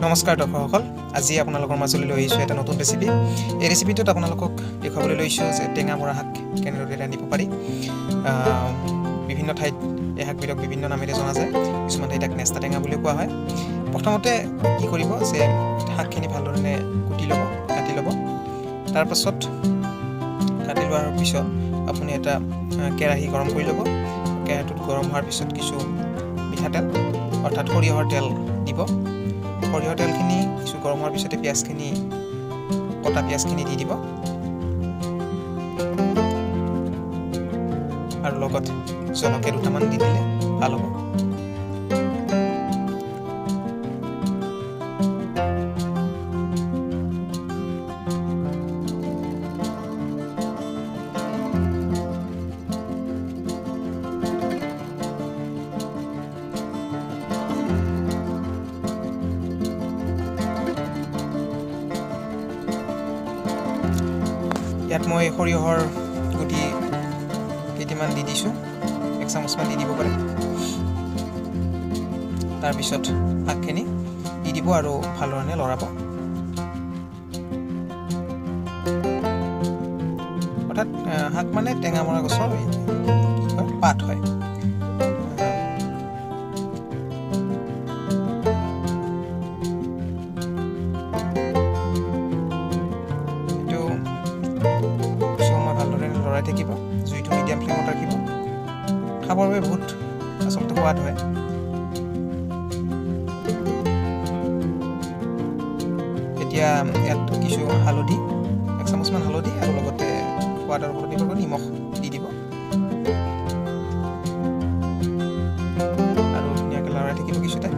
নমস্কাৰ দৰ্শকসকল, আজি আপোনালোকৰ মাজলৈ লৈ আহিছোঁ এটা নতুন ৰেচিপি। এই ৰেচিপিটোত আপোনালোকক দেখুৱাবলৈ লৈছোঁ যে টেঙামৰা শাক কেনেদৰে ৰান্ধিব পাৰি। বিভিন্ন ঠাইত এই শাকবিধক বিভিন্ন নামেৰে জনা যায়। কিছুমান ঠাইত ইয়াক নেস্তা টেঙা বুলিও কোৱা হয়। প্ৰথমতে কি কৰিব যে শাকখিনি ভালধৰণে কুটি ল'ব, কাটি ল'ব। তাৰপাছত কাটি লোৱাৰ পিছত আপুনি এটা কেৰাহী গৰম কৰি ল'ব। কেৰাহীটোত গৰম হোৱাৰ পিছত কিছু মিঠাতেল, অৰ্থাৎ সৰিয়হৰ তেল দিব। সৰিয়হৰ তেলখিনি কিছু গৰম হোৱাৰ পিছতে পিঁয়াজখিনি, কটা পিঁয়াজখিনি দি দিব আৰু লগত জলকীয়া দুটামান দি দিলে ভাল হ'ব। ইয়াত মই সৰিয়হৰ গুটি কেইটিমান দি দিছোঁ, এক চামুচমান দি দিব পাৰে। তাৰপিছত শাকখিনি দি দিব আৰু ভালধৰণে লৰাব। অৰ্থাৎ শাক মানে টেঙামৰা গছৰ কি কয়, পাত হয়। এইটো কিছু সময় ভালদৰে লৰাই থাকিব, জুইটো মিডিয়াম ফ্লেমত ৰাখিব। খাবৰ বাবে বহুত আচলতে সোৱাদ হয়। এতিয়া ইয়াত কিছু হালধি, এক চামুচমান হালধি আৰু লগতে সোৱাদৰ ওপৰত নিৰ্ভৰ কৰি নিমখ দি দিব আৰু ধুনীয়াকৈ লৰাই থাকিব কিছু টাইম।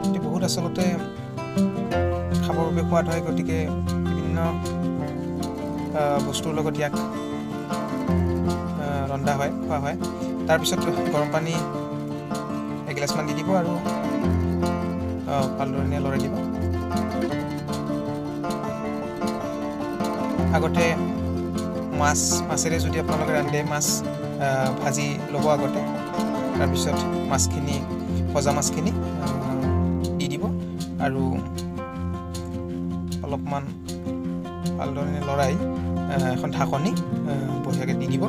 এইটো বহুত আচলতে খাবৰ বাবে সোৱাদ হয়, গতিকে বিভিন্ন বস্তুৰ লগত ইয়াক ৰন্ধা হয়, খোৱা হয়। তাৰপিছত গৰম পানী এগিলাচমান দি দিব আৰু ভালধৰণে লৰাই দিব। আগতে মাছেৰে যদি আপোনালোকে ৰান্ধে, মাছ ভাজি ল'ব আগতে। তাৰপিছত মাছখিনি, ভজা মাছখিনি দি দিব আৰু অলপমান ভালধৰণে লৰাই এখন ঢাকনি বঢ়িয়াকৈ দি দিব।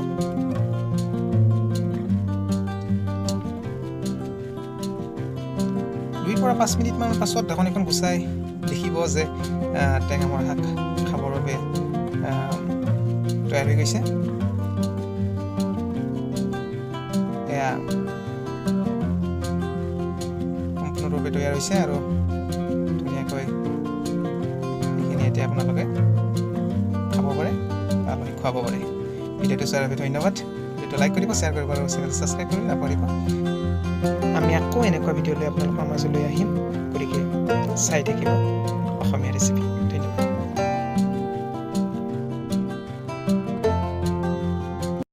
2ৰ পৰা 5 মিনিটমান পাছত ঢাকনিখন গুচাই দেখিব যে টেঙামৰা শাক খাবৰ বাবে তৈয়াৰ হৈ গৈছে। এয়া সম্পূৰ্ণৰূপে তৈয়াৰ হৈছে আৰু ধুনীয়াকৈ এইখিনি এতিয়া আপোনালোকে খাব পাৰে বা আলহীক খুৱাব পাৰে। ভিডিঅ'টো চোৱাৰ বাবে ধন্যবাদ। ভিডিঅ'টো লাইক কৰিব, শ্বেয়াৰ কৰিব আৰু চেনেল ছাবস্ক্ৰাইব কৰি নাপাহৰিব। আমি আকৌ এনেকুৱা ভিডিঅ' লৈ আপোনালোকৰ মাজলৈ আহিম, গতিকে চাই থাকিব অসমীয়া ৰেচিপি।